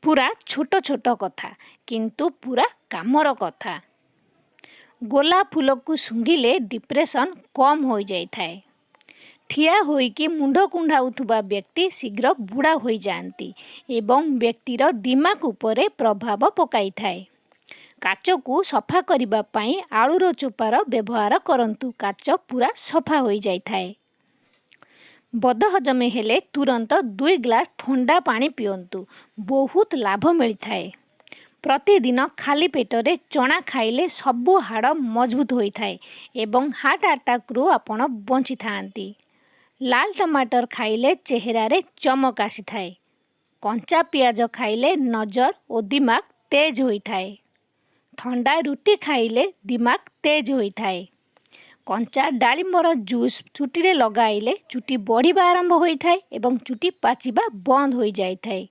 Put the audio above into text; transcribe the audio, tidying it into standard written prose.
ପୁରା ଛୋଟ ଛୋଟ କଥା, କିନ୍ତୁ ପୁରା କାମର କଥା। ଗୋଲାପ ଫୁଲକୁ ଶୁଙ୍ଘିଲେ ଡିପ୍ରେସନ୍ କମ୍ ହୋଇଯାଇଥାଏ। ଠିଆ ହୋଇକି ମୁଣ୍ଡ କୁଣ୍ଡାଉଥିବା ବ୍ୟକ୍ତି ଶୀଘ୍ର ବୁଢ଼ା ହୋଇଯାଆନ୍ତି ଏବଂ ବ୍ୟକ୍ତିର ଦିମାଗ ଉପରେ ପ୍ରଭାବ ପକାଇଥାଏ। କାଚକୁ ସଫା କରିବା ପାଇଁ ଆଳୁର ଚୋପାର ବ୍ୟବହାର କରନ୍ତୁ, କାଚ ପୁରା ସଫା ହୋଇଯାଇଥାଏ। ବଦହଜମି ହେଲେ ତୁରନ୍ତ 2 ଗ୍ଲାସ୍ ଥଣ୍ଡା ପାଣି ପିଅନ୍ତୁ, ବହୁତ ଲାଭ ମିଳିଥାଏ। ପ୍ରତିଦିନ ଖାଲି ପେଟରେ ଚଣା ଖାଇଲେ ସବୁ ହାଡ଼ ମଜବୁତ ହୋଇଥାଏ ଏବଂ ହାର୍ଟ ଆଟାକରୁ ଆପଣ ବଞ୍ଚିଥାନ୍ତି। ଲାଲ ଟମାଟର ଖାଇଲେ ଚେହେରାରେ ଚମକ ଆସିଥାଏ। କଞ୍ଚା ପିଆଜ ଖାଇଲେ ନଜର ଓ ଦିମାଗ ତେଜ ହୋଇଥାଏ। ଥଣ୍ଡା ରୁଟି ଖାଇଲେ ଦିମାଗ ତେଜ ହୋଇଥାଏ। କଞ୍ଚା ଡାଳିମ୍ବର ଜୁସ୍ ଚୁଟିରେ ଲଗାଇଲେ ଚୁଟି ବଢ଼ିବା ଆରମ୍ଭ ହୋଇଥାଏ ଏବଂ ଚୁଟି ପାଚିବା ବନ୍ଦ ହୋଇଯାଇଥାଏ।